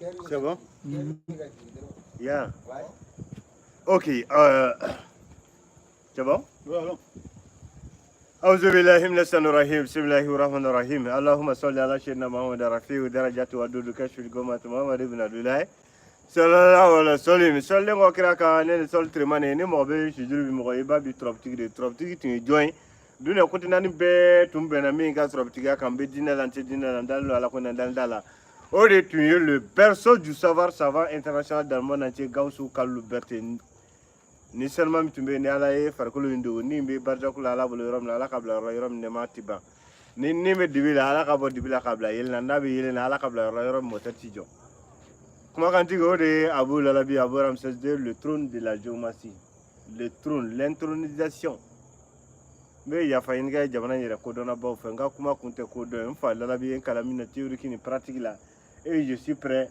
C'est bon? Yeah. Ok. C'est bon? Voilà. أعوذ بالله من الشيطان الرجيم، بسم الله الرحمن الرحيم. اللهم صل على سيدنا محمد رفيع درجات ودود كشف الغمة محمد بن عبد الله صلى الله عليه وسلم. Sɔliden kɔ kira kan, ne ni sɔli tirimani ni mɔgɔ bɛ sujuru bi mɔgɔ i b'a bi turabutigi de. Turabutigi tun ye jɔn ye? Dunuya kote naani bɛɛ tun bɛnna min ka turabutigiya kan, n bɛ diinɛ la, n tɛ diinɛ la, n dalen don Ala ko n dalen t'a la, o de tun ye le berceau du savoir savant international dans le monde entier, Gawusu Kalilu Berete. Ni seulement min tun bɛ yen, ni Ala ye farikolo in dogo, ni bɛ barijaku la Ala bolo yɔrɔ min na, Ala ka bila yɔrɔ la yɔrɔ min nɛɛma ti ban. Ni bɛ dibi la, Ala ka bɔ dibi la ka bila yelen na. N'a bɛ yelen na, Ala ka bila yɔrɔ la yɔrɔ min moteur ti jɔ. Kumakantigi, o de ye Abu Lalabi, Abu Ramsès II, le trône de la géomancie, le trône, l'intronisation. N bɛ yafa ɲini kɛ jamana in yɛrɛ kodɔnnabaw fɛ. N ka kuma kun tɛ kodɔn ye. N fa Lalabi ye n kalan min na théorique ni pratique la, et je suis prêt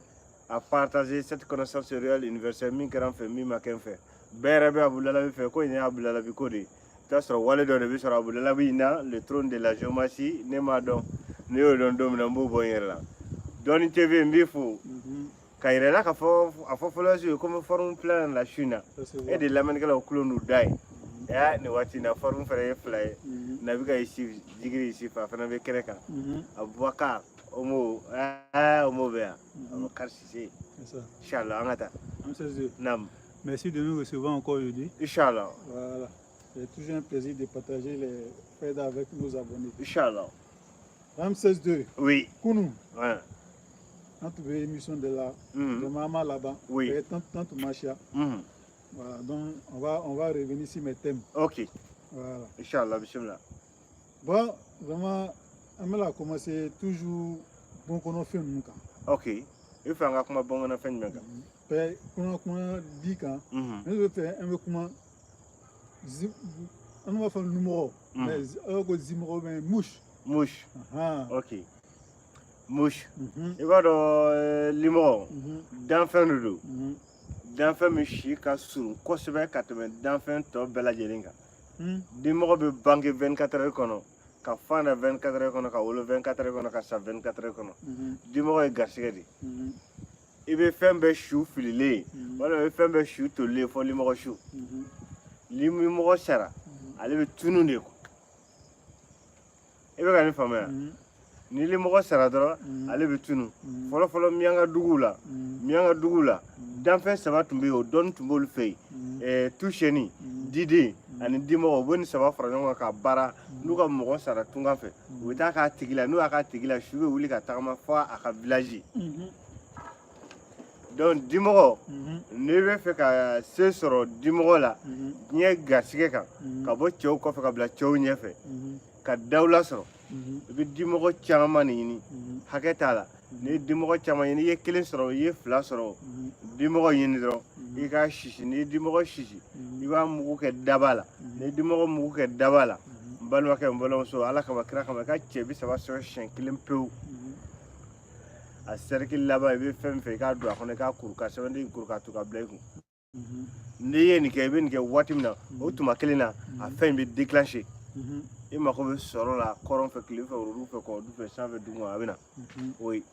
à partager cette connaissance réelle universelle. Min kɛra n fɛ, min ma kɛ n fɛ, bɛɛ yɛrɛ bɛ Abu Lalabi fɛ ko in ye Abu Lalabi ko de ye. I t'a sɔrɔ wale dɔ de bɛ sɔrɔ Abu Lalabi in na, le trône de la géomancie. Ne m'a dɔn, ne y'o dɔn don min na, n b'o bɔ n yɛrɛ la. Dɔɔni TV, n b'i fo ka yɛrɛ la k'a fɔ a fɔ followers ye ko n bɛ forme plein la su in na. E de lamɛnnikɛlaw kulo n'u da ye ɛ nin waati in na. Forme fɛnɛ ye fila ye. Nabi ka isi jigiri isi fa fana bɛ kɛnɛ kan. Abubakar Omo, ɛɛ, Omo bɛ yan, Abubakar Sise. C'est ça. Inshallah, an ka taa. Ramsès II. Nam. Merci de nous recevoir encore aujourd'hui. Inshallah. Voilà. C'est toujours un plaisir de partager les faits avec nos abonnés. Inshallah. Ramsès II. Oui. Kunu. Ouais. An tun bɛ émission de la vraiment là-bas. Oui. Tant, tant Machia. Voilà, donc on va revenir sur mes thèmes. Ok. Voilà. Inshallah, bismillah. Bon, vraiment, an bɛna commencer toujours bon kɔnɔfɛn ninnu kan. Ok, i fɛ an ka kuma bamanan fɛn jumɛn kan? Bɛɛ kuma di kan. Ne bɛ fɛ an bɛ kuma an b'a fɔ numɔgɔ, mais aw ko zimɔgɔ, mais mouche. Mouche. Ahan. Ok, mouche. I b'a dɔn, limɔgɔ danfɛn de don, danfɛn min si ka surun kosɛbɛ ka tɛmɛ danfɛn tɔ bɛɛ lajɛlen kan. Dimɔgɔ bɛ bange 24 heures kɔnɔ, ka fan da 24 heures kɔnɔ, ka wolo 24 heures kɔnɔ, ka sa 24 heures kɔnɔ. Dimɔgɔ ye garisɛgɛ de ye. I bɛ fɛn bɛɛ su fililen ye, walima i bɛ fɛn bɛɛ su tolilen fɔ limɔgɔ su. Limɔgɔ sara, ale bɛ tunun de kuwa. I bɛ ka nin faamuya? Ni limɔgɔ sara dɔrɔn, ale bɛ tunun. Fɔlɔ fɔlɔ, miyanka duguw la, miyanka duguw la, danfɛn saba tun bɛ yen, o dɔnni tun b'olu fɛ yen: tuseni, diden ani dimɔgɔ. U bɛ nin saba fara ɲɔgɔn kan ka baara. N'u ka mɔgɔ sara tunga fɛ, u bɛ taa k'a tigi la. N'u y'a k'a tigi la, su bɛ wuli ka tagama fɔ a ka village. Donc dimɔgɔ, n'i bɛ fɛ ka se sɔrɔ dimɔgɔ la, diɲɛ garisɛgɛ kan, ka bɔ cɛw kɔfɛ ka bila cɛw ɲɛfɛ, ka dawula sɔrɔ, i bɛ dimɔgɔ caman de ɲini. Hakɛ t'a la. N'i ye dimɔgɔ caman ɲini, i ye kelen sɔrɔ, i ye fila sɔrɔ, dimɔgɔ ɲini dɔrɔn, i k'a sisi. N'i ye dimɔgɔ sisi, i b'a mugu kɛ daba la. N'i ye dimɔgɔ mugu kɛ daba la, n balimakɛ, n balimamuso, Ala kama, kira kama, i ka cɛ 30 sɔrɔ siɲɛ kelen pewu. A sɛriki laban, i bɛ fɛn min fɛ, i k'a don a kɔnɔ, i k'a kuru, ka sɛbɛnden kuru k'a to ka bila i kun. N'i ye nin kɛ, i bɛ nin kɛ waati min na, o tuma kelen na, a fɛn in bɛ déclencher. I mako bɛ sɔrɔ la kɔrɔn fɛ, tile fɛ, worodugu fɛ, kɔgɔdugu fɛ, sanfɛ, duguma, a bɛ na. O ye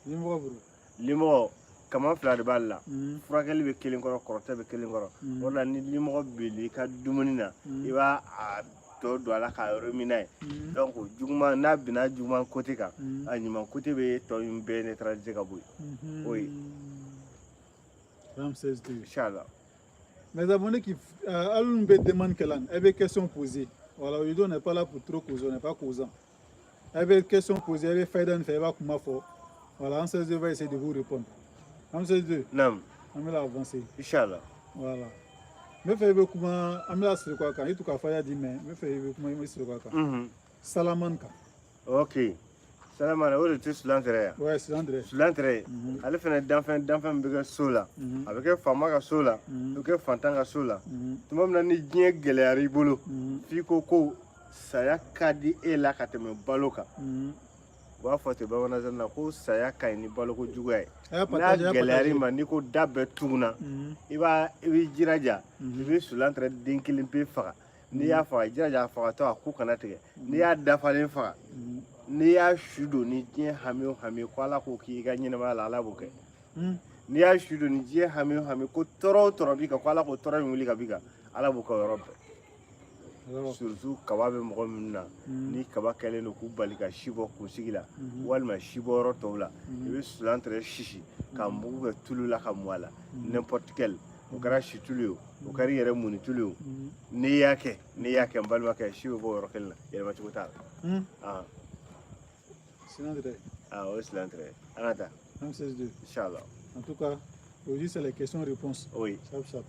Limɔgɔ bolo. Limɔgɔ, kama fila de b'ale la. Furakɛli bɛ kelen kɔrɔ, kɔrɔtɛ bɛ kelen kɔrɔ. O de la, ni limɔgɔ bil'i ka dumuni na, i b'a a tɔ don a la k'a yɔrɔ min n'a ye. Donc juguman, n'a binna juguman côté kan, a ɲuman côté bɛ tɔ in bɛɛ neutraliser ka bɔ yen. O ye. Ramsès II. Inchallah. Mes abonnés qui hali bɛ demande kɛ la, ɛ bɛ question poser. Voilà, aujourd'hui on n'est pas là pour trop causer, on n'est pas causant. Ɛ bɛ question poser, ɛ bɛ fayida nin fɛ, ɛ b'a kuma fɔ. Voilà, Ramsès II va essayer de vous répondre. Ramsès II. Naam. An bɛna avancer. Inchallah. Voilà. N bɛ fɛ i bɛ kuma, an bɛna siri kan, i to ka faya di, mais n bɛ fɛ i bɛ kuma i bɛ siri kan. Salaman kan. Ok. Salamana, o de tɛ Sulantere yan? Ouais, Sulantere. Sulantere, ale fana danfɛn min bɛ kɛ so la. A bɛ kɛ faama ka so la, a bɛ kɛ fantan ka so la. Tuma min na ni diɲɛ gɛlɛyara i bolo, f'i ko saya ka di e la ka tɛmɛ balo kan. U b'a fɔ ten bamanankan na ko saya ka ɲi ni baloko juguya ye. N'a gɛlɛyara i ma, n'i ko da bɛɛ tuguna, i b'i jilaja, i bɛ Sulantere den kelen pe faga. N'i y'a faga, i jilaja a fagatɔ a ku kana tigɛ. N'i y'a dafalen faga, n'i y'a su don, ni diɲɛ hami o hami ko Ala k'o k'i ka ɲɛnamaya la, Ala b'o kɛ. N'i y'a su don, ni diɲɛ hami o hami ko, tɔɔrɔ o tɔɔrɔ b'i kan, ko Ala k'o tɔɔrɔ in wuli ka b'i kan, Ala b'o kɛ o yɔrɔ bɛɛ. Surtout kaba bɛ mɔgɔ minnu na, ni kaba kɛlen don k'u bali ka si bɔ kunsigi la walima si bɔ yɔrɔ tɔw la, i bɛ cilantro sisi ka mugu kɛ tulu la ka mu a la, n'importe quel, o kɛra situlu ye o, o kɛra i yɛrɛ munni tulu ye o, n'i y'a kɛ n balimakɛ, si bɛ bɔ o yɔrɔ kelen na, yɛlɛmacogo t'a la. Ah. Cilantro. Ah, o ye cilantro ye. An ka taa. M62. Inchallah. En tout cas, aujourd'hui, c'est les questions-réponses. Oui. Sharp, sharp.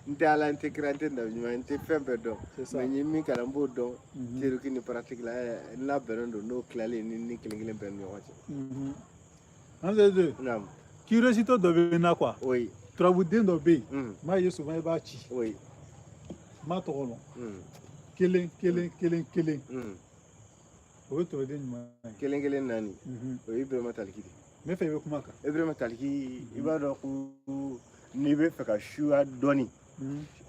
N tɛ Ala, n tɛ kira, n tɛ nabi ɲuman, n tɛ fɛn bɛɛ dɔn. C'est ça. Mais n ye min kalan, n b'o dɔn théorique ni pratique la. N labɛnnen don n'o tilalen ni kelen kelen bɛɛ ni ɲɔgɔn cɛ. M62. Naam. Curiosité dɔ bɛ n na quoi. Oui. Turabuden dɔ bɛ yen. N b'a ye souvent i b'a ci. Oui. N b'a tɔgɔ dɔn. Kelen kelen kelen kelen. O ye turabuden ɲuman ye. Kelen kelen naani. O ye Ibrahima Taliki de. N bɛ fɛ i bɛ kuma kan. Ibrahima Taliki, i b'a dɔn ko n'i bɛ fɛ ka suya dɔɔni,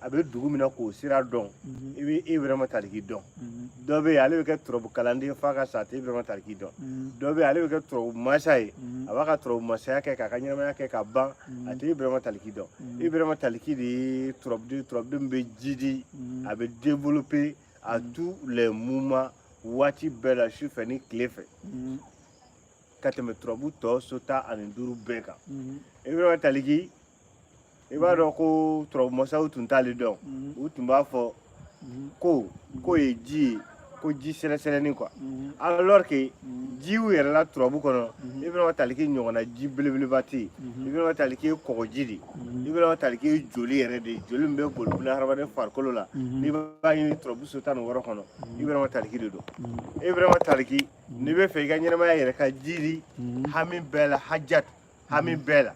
a bɛ dugu min na k'o sira dɔn, i bɛ Ibrahima Taliki dɔn. Dɔ bɛ yen, ale bɛ kɛ turabu kalanden f'a ka sa, a tɛ Ibrahima Taliki dɔn. Dɔ bɛ yen, ale bɛ kɛ turabu masa ye, a b'a ka turabu masaya kɛ k'a ka ɲɛnamaya kɛ ka ban, a tɛ Ibrahima Taliki dɔn. Ibrahima Taliki de ye turabuden, turabuden min bɛ jidi, a bɛ développer à tous les moments, waati bɛɛ la, su fɛ ni tile fɛ, ka tɛmɛ turabu tɔ so 15 bɛɛ kan. Ibrahima Taliki, i b'a dɔn ko turabu masaw tun t'ale dɔn. U tun b'a fɔ ko k'o ye ji ye, ko ji sɛlɛsɛlɛni quoi, alors que jiw yɛrɛ la turabu kɔnɔ, Ibrahima Taliki ɲɔgɔnna ji belebeleba tɛ yen. Ibrahima Taliki ye kɔgɔji de ye. Ibrahima Taliki ye joli yɛrɛ de ye, joli min bɛ boli buna hadamaden farikolo la. N'i b'a ɲini turabu so 16 kɔnɔ, Ibrahima Taliki de don. Ibrahima Taliki, n'i bɛ fɛ i ka ɲɛnamaya yɛrɛ ka jiri, hami bɛɛ la, hajat hami bɛɛ la,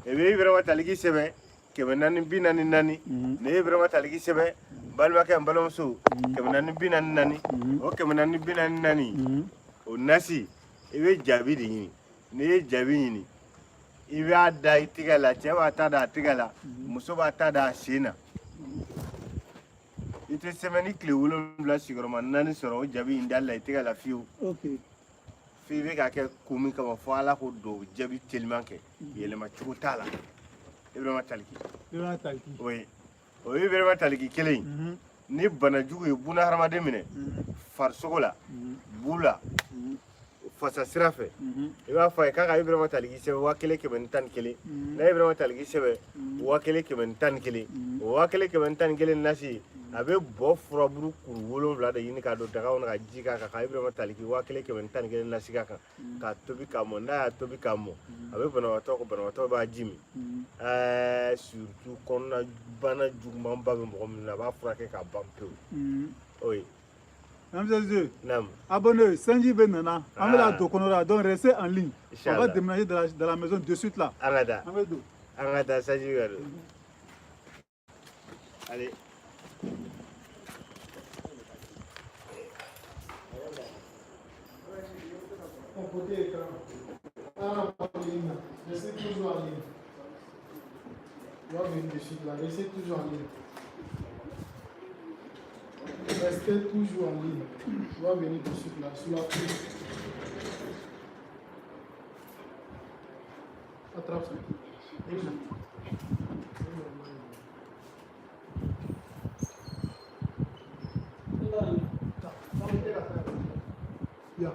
i bɛ Ibrahima Taliki sɛbɛn 444. N'i ye Ibrahima Taliki sɛbɛn, balimakɛ, n balimamuso, 444, o 444, o nasi, i bɛ jaabi de ɲini. N'i ye jaabi ɲini, i b'a da i tɛgɛ la, cɛ b'a ta da a tɛgɛ la, muso b'a ta da a sen na. I tɛ semaine tile 7 sigiyɔrɔma naani sɔrɔ o jaabi in dali la i tɛgɛ la fiyewu. F'i bɛ ka kɛ kun min kama, fo Ala ko don jaabi teliman kɛ, yɛlɛma cogo t'a la. Ibrahima Taliki. Ibrahima Taliki. Oui, o ye Ibrahima Taliki kelen ye. Ni banajugu ye buna hadamaden minɛ farisogo la, bu la, fasa sira fɛ, i b'a fɔ a ye k'a ka Ibrahima Taliki sɛbɛn 1111. N'a ye Ibrahima Taliki sɛbɛn 1111, o 1111 nasi, a bɛ bɔ furaburu kuru 7 de ɲini k'a don daga kɔnɔ ka ji k'a kan, ka Ibrahima Taliki 1111 nasi k'a kan, k'a tobi k'a mɔ. N'a y'a tobi k'a mɔ, a bɛ banabagatɔ ko banabagatɔ b'a ji min. Surtout kɔnɔna bana jugumanba bɛ mɔgɔ min na, a b'a furakɛ k'a ban pewu. Oui. M62. Naam. Abonnez, sanji bɛ nana, an bɛna don kɔnɔ la, donc restez en ligne. On va Inch'Allah. déménager dans la maison de suite là. An ka taa. An bɛ don. An ka taa, sanji ka don. Allez. Côté écran. Ah, en ligne. Restez toujours en ligne. On va venir de suite là. Restez toujours en ligne. Restez toujours en ligne. On va venir de suite là, sous la pluie. Attrape ça. Oui. Yeah.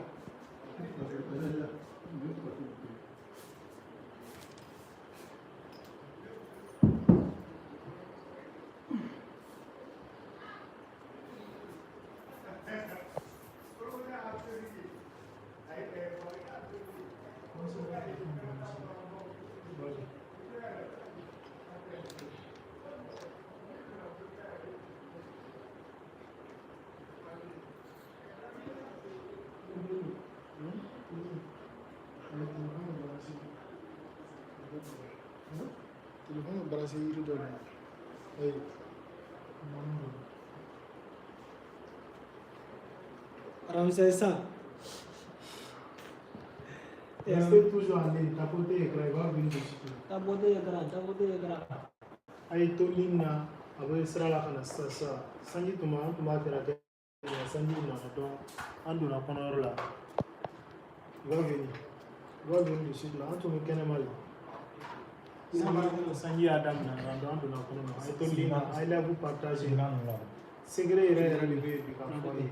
Téléphone branché yiri dɔ de la. Ayi. Mɔni. Ramsey ça. Restez toujours en ligne, tapotez écran, il va venir de suite. Tapoter écran, tapoter écran. A ye to ligne na, a bɛ sira la ka na sisan sisan. Sanji tun b'a, an tun b'a fɛ ka kɛ, sanji nana, donc an donna kɔnɔyɔrɔ la. Il va venir. Wa dun de sud la, an tun bɛ kɛnɛma de. Sanji y'a daminɛ nka an donna kɔnɔ, a ye to link na, a ye live partager. Secret yɛrɛ yɛrɛ de bɛ yen bi ka fɔ ye.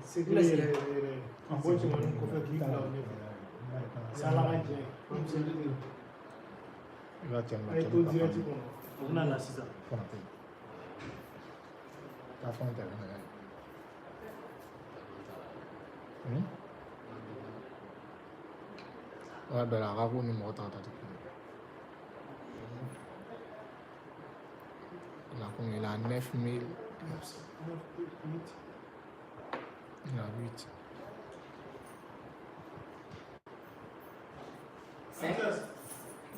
Secret yɛrɛ yɛrɛ yɛrɛ. Ka bɔ cɛmanin kɔfɛ k'i bila o ɲɛfɛ. Ni Ala ka jɛ ye. A ye to direct kɔnɔ. O bɛna na sisan. A ka ko ni mɔgɔ ta tɛ kelen. Il a combien? Il a 9000. Il a 8.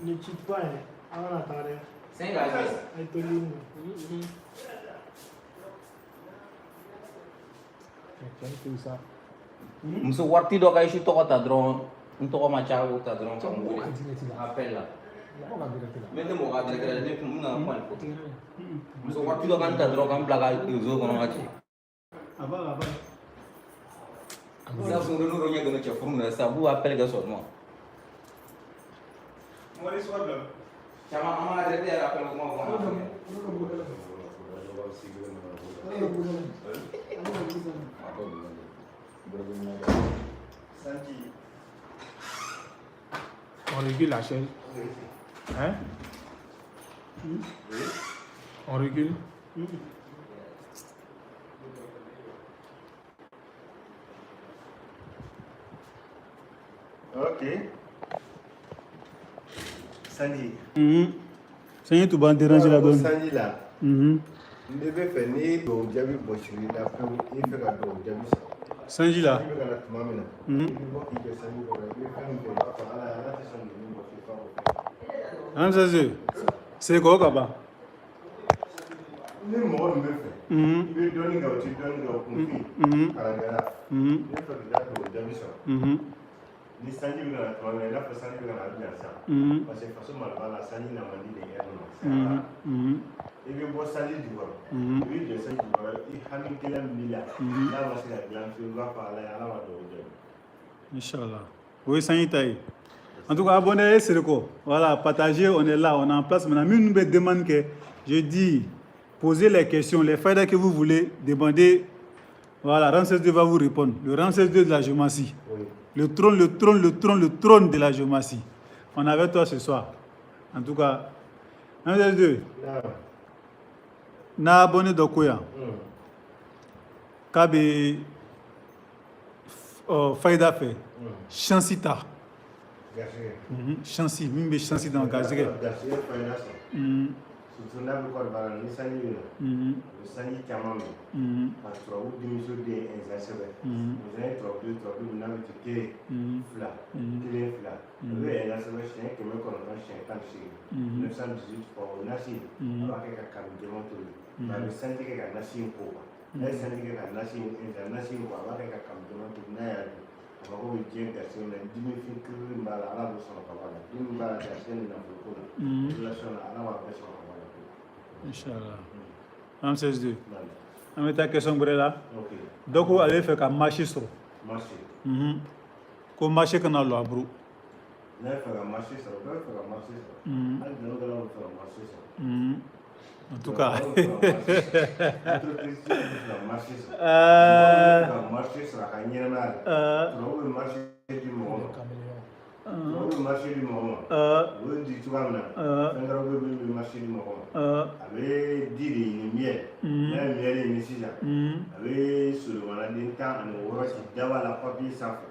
Ne quitte pas, hein. An kana taa dɛ. 5 à 6. A ye to ligne na. Muso waati dɔ ka isi tɔgɔ ta dɔrɔn, n tɔgɔ ma ca, o ta dɔrɔn ka n wele appel la. Ne tɛ mɔgɔ ka direct la, ne kun bɛna kuma de fɔ. Muso waati dɔ ka n ta dɔrɔn ka n bila ka réseau kɔnɔ ka ci. A b'a la, a b'a la. Sisan sunkurunin dɔ ɲɛ donna cɛ furu min na sisan, b'u appel kɛ sɔgɔma. Caman an b'a direct yɛrɛ appel kuma fɔ. Sanji. On régule la chaîne. Hein? On régule. Ok. Sanji. Sanji tun b'an déranger la dɔɔni. Sanji la. Ne bɛ fɛ n'i ye duwawu jaabi bɔsir'i la pewu, i bɛ fɛ ka duwawu jaabi sɔrɔ. Sanji la. I bɛ ka na tuma min na, i bɛ bɔ k'i jɔ sanji kɔrɔ, i bɛ fɛn min kɛ, i b'a fɔ Ala, Ala tɛ sɔn k'i bɔ fiyewu f'a k'o kɛ. Ramsès Sekɔ ka ban. Ni mɔgɔ min bɛ fɛ, i bɛ dɔnni kɛ, o tɛ dɔnni kɛ, o kun f'i ye, kalankɛla, n'i bɛ fɛ k'i ka duwawu jaabi sɔrɔ, ni sanji bɛ ka na tuma min na, i n'a fɔ sanji bɛ ka na a bɛ na sisan, parce que faso mali b'a la, sanji na man di de ɛri ma. I bɛ bɔ sanji jukɔrɔ, i bɛ jɔ sanji jukɔrɔ, i hami gɛlɛn min b'i la, n'a ma se ka dilan fiyewu, i b'a fɔ Ala ye, Ala b'a duwawu jaabi. Inch'Allah. O ye sanji ta ye. En tout cas, abonnez Sereko. Voilà, partagez, on est là, on est en place maintenant. Minnu bɛ demande kɛ, je dis, posez les questions, les faïdas que vous voulez, demandez. Voilà, Ramsès II va vous répondre. Le Ramsès II de la géomancie. Oui. Le trône, le trône, le trône, le trône de la géomancie. On est avec toi ce soir. En tout cas, Ramsès II, Naam. n'a abonné dɔ ko yan k'a bɛ fayida fɛ, chance ta. Garisɛgɛ. Chance min bɛ chance dans garisɛgɛ. Garisɛgɛ fayida sɔrɔ. Surtout n'a bɛ kɔrɔ baara la, ni sanji bɛ na, a bɛ sanji caman minɛ. Ka turabu denmuso den ɛnzan sɛbɛn. Ɛnzan ye turabu den, turabu min n'a bɛ ci kelen, fila, kelen, fila. A bɛ ɛnzan sɛbɛn siɲɛ 900, siɲɛ 18. 918 fois o nasi, a b'a kɛ ka kami jɛman tobi. Mais a bɛ sanji kɛ ka nasi in ko quoi. N'a ye sanji kɛ ka nasi in, ɛnzan nasi in ko, a b'a kɛ ka kami jɛman tobi, n'a y'a dun. A mako bɛ diɲɛ garisɛgɛ min na, dimi fin kirili min b'a la, Ala b'o sɔrɔ ka bɔ a la. Dimi min b'a la garisɛgɛ ni nafolo ko la, relation na, Ala b'a bɛɛ sɔrɔ ka bɔ a la. Inch'Allah. Ramsès II. Naam. An bɛ taa question wɛrɛ la. Ok. Dɔ ko ale bɛ fɛ ka marché sɔrɔ. Marché. Ko marché kana lɔ a bolo. N'a ye fɛ ka marché sɔrɔ, bɛɛ bɛ fɛ ka marché sɔrɔ. Hali dɔnnikɛlaw bɛ fɛ ka marché sɔrɔ. En tout cas. Entreprise bɛ fɛ ka marché sɔrɔ. Mɔgɔ bɛ fɛ ka marché sɔrɔ a ka ɲɛnamaya la. Tubabu bɛ marché di mɔgɔ ma. Tubabu bɛ marché di mɔgɔ ma. U bɛ di cogoya min na, fɛn wɛrɛw bɛ min bɛ marché di mɔgɔ ma. A bɛ di de ɲini, miel. N'a ye miel ɲini sisan, a bɛ solomanaden 16 ci daba la papier sanfɛ.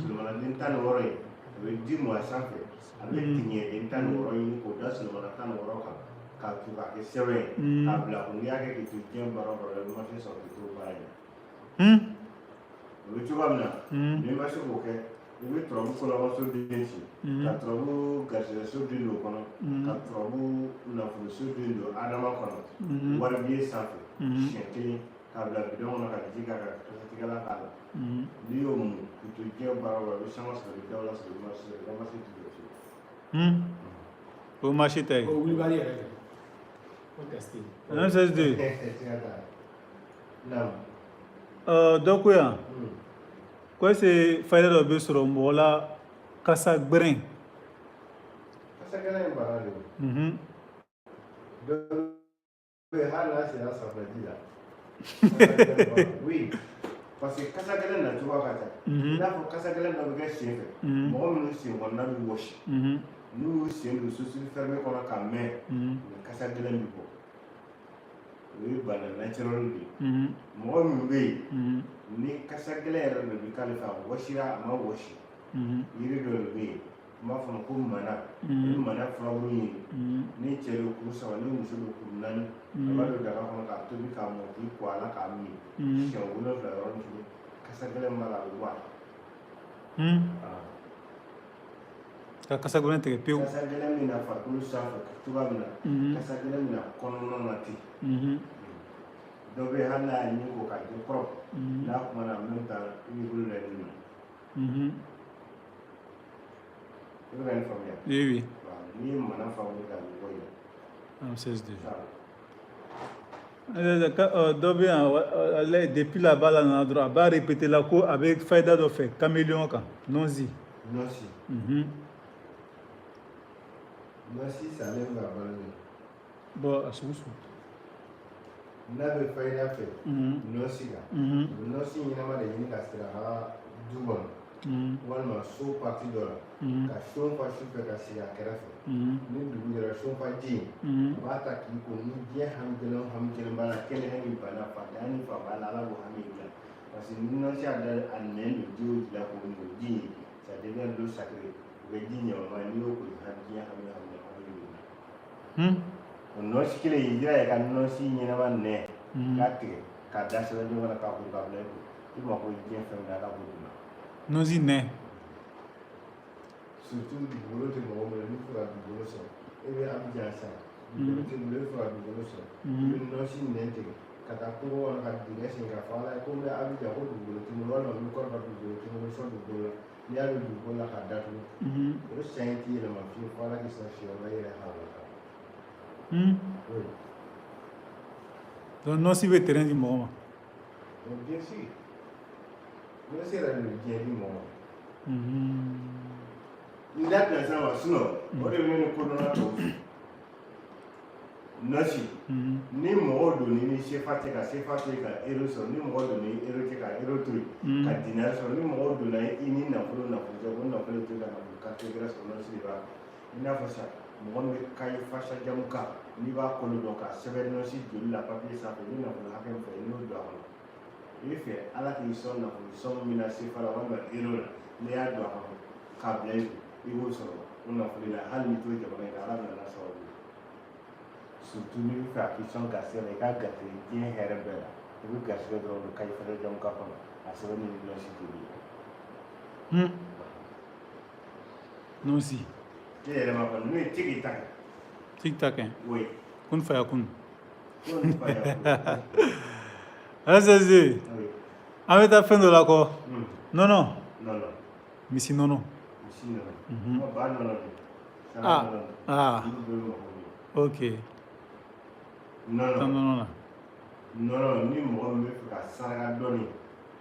Solomanaden 16 in, a bɛ di mɔ a sanfɛ. A bɛ tiɲɛden 16 ɲini k'o da solomana 16 kan, k'a tu k'a kɛ sɛbɛn ye, k'a bila kun. N'i y'a kɛ k'i to diɲɛ baara o baara la, i bɛ marché sɔrɔ k'i to baara in na. O bɛ cogoya min na, n'i ma se k'o kɛ, i bɛ turabu kɔlɔnso den ci, ka turabu garisɛgɛso den don o kɔnɔ, ka turabu nafoloso den don adama kɔnɔ, waribiye sanfɛ, siɲɛ kelen, k'a bila bidɔn kɔnɔ ka ji k'a kan, ka kasatigɛlan k'a la. N'i y'o mun k'i to diɲɛ baara o la, i bɛ sanga sɔrɔ, i bɛ dawula sɔrɔ, i bɛ marché sɔrɔ, i ka marché ti jɔ fiyewu. O marché ta ye. O wulibali yɛrɛ de. O testé. Ramsès II. Siga t'a la. Naam. Dɔ ko yan. Ko est-ce que fayida dɔ bɛ sɔrɔ mɔgɔ la kasa gbɛrɛn? Kasa gɛlɛn ye bana de ye. Dɔ bɛ yen, hali n'a sera safunɛji la, kasa gɛlɛn b'a la. Oui, parce que kasa gɛlɛn nacogoya ka ca. I n'a fɔ kasa gɛlɛn dɔ bɛ kɛ sen fɛ. Mɔgɔ minnu sen kɔnɔna bɛ wɔsi, n'u y'u sen don chaussure fermée kɔnɔ ka mɛn, u bɛ kasa gɛlɛn bɛ bɔ. O ye bana naturel de ye. Mɔgɔ min bɛ yen, ni kasa gɛlɛn yɛrɛ de bɛ k'ale fɛ, a wɔsira, a ma wɔsi, yiri dɔ de bɛ yen, n b'a fɔ o ma ko mana. I bɛ mana furabulu ɲini. Ni cɛ don, kuru saba, ni muso don, kuru naani. A b'a don daga kɔnɔ k'a tobi k'a mɔ, k'i ko a la k'a min siɲɛ 7, yɔrɔnin kelen, kasa gɛlɛn b'a la, a bɛ bɔ a la. Ka kasa gbɛrɛn tigɛ pewu. Kasa gɛlɛn bɛ na farikolo sanfɛ cogoya min na, kasa gɛlɛn bɛ na kɔnɔna na ten. Dɔ bɛ yen, hali n'a y'a ɲin ko k'a jɛ kɔrɔ, n'a kumana, en même temps i b'i bolo lajɛ nin na. I bɛ ka nin faamuya? Oui, oui. Voilà. N'i ye mana furabulu ta, a bɛ bɔ yen. Un 16 2. Ça. Dɔ bɛ yan, ale depuis là-bas la nana dɔrɔn, a b'a répéter la ko a bɛ fayida dɔ fɛ caméléon kan, nɔnzi. Nɔsi. Nɔsi salen bɛ ka balo de. Bon, a sugu sugu. N'a bɛ fayida fɛ nɔsi kan, u bɛ nɔsi ɲɛnama de ɲini ka siri a ka du kɔnɔ walima so partie dɔ la, ka son fa su fɛ ka sigi a kɛrɛfɛ. Ni dugu jɛra, son fa ji in, a b'a ta k'i ko. Ni diɲɛ hami kelen o hami kelen b'a la, kɛnɛya ni bana, fantanya ni faamaya la, Ala b'o hami dilan, parce que ni nɔsi y'a da a nɛn don ji o ji la k'o min, o ji in, ça devient l'eau sacrée. O bɛ ji ɲamama ye. N'i y'o ko, hami diɲɛ hami hami hami bɛ wuli. O nɔsi kelen, i jira i ka nɔsi ɲɛnama nɛn k'a tigɛ k'a da sɛbɛn kɔnɔ k'a kuru k'a bila i kun, i mako bɛ diɲɛ fɛn min na, Ala b'o d'i ma. Nɔsi nɛn. Surtout dugukolo tɛ mɔgɔ min na, n'i fɛ ka dugukolo sɔrɔ, e bɛ Abidjan sisan, dugukolo t'i bolo, e bɛ fɛ ka dugukolo sɔrɔ, i bɛ nɔsi nɛn tigɛ ka taa kungo kɔnɔ ka dingɛ sen k'a fɔ Ala ye ko n bɛ Abidjan, ko dugukolo tɛ n bolo, walima n bɛ Kɔdiwari, dugukolo tɛ n bolo, sɔn dugukolo la. N'i y'a don dugukolo la k'a datugu, o san in t'i yɛlɛma fiyewu fo Ala k'i sɔn siyɔrɔ la i yɛrɛ halala kan. Oui. Donc nɔsi bɛ terrain di mɔgɔ ma. Mais bien sûr, nɔsi yɛrɛ de bɛ diɲɛ di mɔgɔ ma. N da tɛna s'a ma, sinon o de bɛ ne ni kodɔnna tɔw fɛ. Nɔsi, ni mɔgɔw donn'i ni sefa cɛ ka sefa to yen ka euro sɔrɔ, ni mɔgɔ donna i euro cɛ ka euro to yen ka dinari sɔrɔ, ni mɔgɔw donna i ni nafolo nafolo cɛ ko nafolo to yen ka nafolo carte gɛrɛ sɔrɔ, nɔsi de b'a kɛ. I n'a fɔ sisan, mɔgɔ min bɛ kayi fasa jamu kan, n'i b'a kolo dɔn k'a sɛbɛn nɔsi joli la papiye sanfɛ, i bɛ nafolo hakɛ min fɛ, i n'o don a kɔnɔ, i bɛ fɛ Ala k'i sɔn nafolo sɔn min na sefa la walima euro la, n'i y'a don a kɔnɔ k'a bila i kun, i b'o sɔrɔ o nafolo la, hali n'i t'o jamana in na, Ala bɛna n'a sababu ye. Surtout n'i bɛ fɛ a k'i sɔn garisɛgɛ la, i ka garisɛgɛ diɲɛ hɛrɛ bɛɛ la, i bɛ garisɛgɛ dɔrɔn don kayi fasa jamu kan kɔnɔ, a sɛbɛn ni nɔsi joli ye. Nɔsi. E yɛrɛ ma kɔnɔ n'o ye tigi ta kɛ. Tic tac hein. Oui. Kun faya kun. Ko nin fa ya kun. SSD. Oui. An bɛ taa fɛn dɔ la kɔ. Nɔnɔ. Nɔnɔ. Misi nɔnɔ. Misi nɔnɔ. Ba nɔnɔ de. Saga nɔnɔ de. Olu bɛɛ bɛ mako ɲɛ. Ok. Nɔnɔ. Taa nɔnɔ la. Nɔnɔ, ni mɔgɔ min bɛ fɛ ka saraka dɔɔni,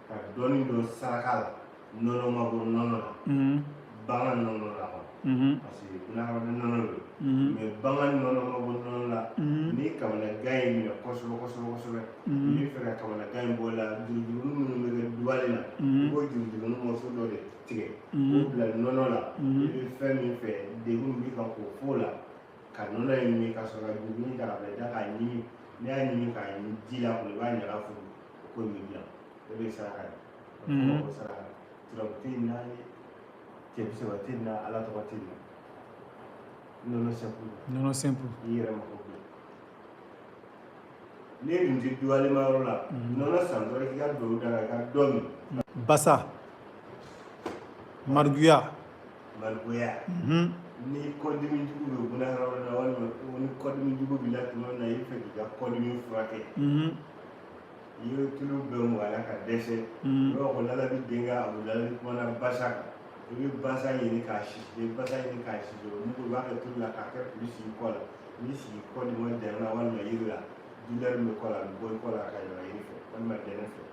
ka dɔɔni dɔn saraka la, nɔnɔ ma bɔ nɔnɔ la, bagan nɔnɔ la kɔni, parce que bunahadamaden nɔnɔ don, mais bagan nɔnɔ ma bɔ nɔnɔ la, ni kamanagan y'i minɛ kosɛbɛ kosɛbɛ kosɛbɛ, n'i bɛ fɛ ka kamanagan in bɔ la, jurujurunin minnu bɛ kɛ dubalen na, i b'o jurujurunin morceau dɔ de tigɛ k'o bila nɔnɔ la. I bɛ fɛn min fɛ, degun min b'i kan, k'o f'o la, ka nɔnɔ in min, ka sɔrɔ ka jurujurunin ta ka bila i da k'a ɲimi. N'i y'a ɲimi k'a ɲimi ji la kɔni, i b'a ɲaga furu, o ko in bɛ dilan. O de ye saraka ye. A bɛ f'o ma ko saraka. Turabu tɛ yen na, cɛ bi saba tɛ yen na, Ala tɔgɔ tɛ yen na, nɔnɔ simple. Nɔnɔ simple. I yɛrɛ mako dilan. N'e dun tɛ duwalema yɔrɔ la, nɔnɔ san dɔrɔn, k'i ka duwawu da kan, i ka dɔ min. Basa. Mariguya. Marikoya. Ni kɔdimi jugu bɛ bunahadamaden na, walima ni kɔdimi jugu b'i la tuma min na, i bɛ fɛ k'i ka kɔdimi furakɛ, i ye tulu bɛɛ mun a la ka dɛsɛ, i b'a fɔ ko lalabi denkɛ Abu Lalabi kumana basa kan. I bɛ basa ɲini k'a sisi, i bɛ basa ɲini k'a sisi, o mugu i b'a kɛ tulu la k'a kɛ kulu sigi kɔ la. N'i sigi kɔ dimi dɛnɛ na walima yiri la, douleur min bɛ kɔ la, a bɛ bɔ i kɔ la ka yɛlɛma yiri fɛ walima dɛnɛ fɛ.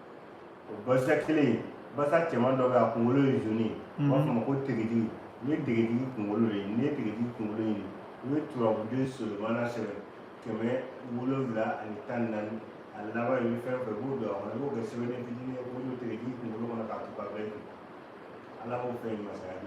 O basa kelen in, Basa cɛman dɔ bɛ yen, a kunkolo ye jaune ye, u b'a fɔ o ma ko tigitigi. N'i ye tigitigi kunkolo de ɲini, n'i ye tigitigi kunkolo ɲini, i bɛ turabuden solomana sɛbɛn 714, a laban i bɛ fɛn fɛn i b'o don a kɔnɔ, i b'o kɛ sɛbɛnden fitinin ye k'o don tigitigi kunkolo kɔnɔ k'a to k'a bila i kun. Ala b'o fɛn in masaya di.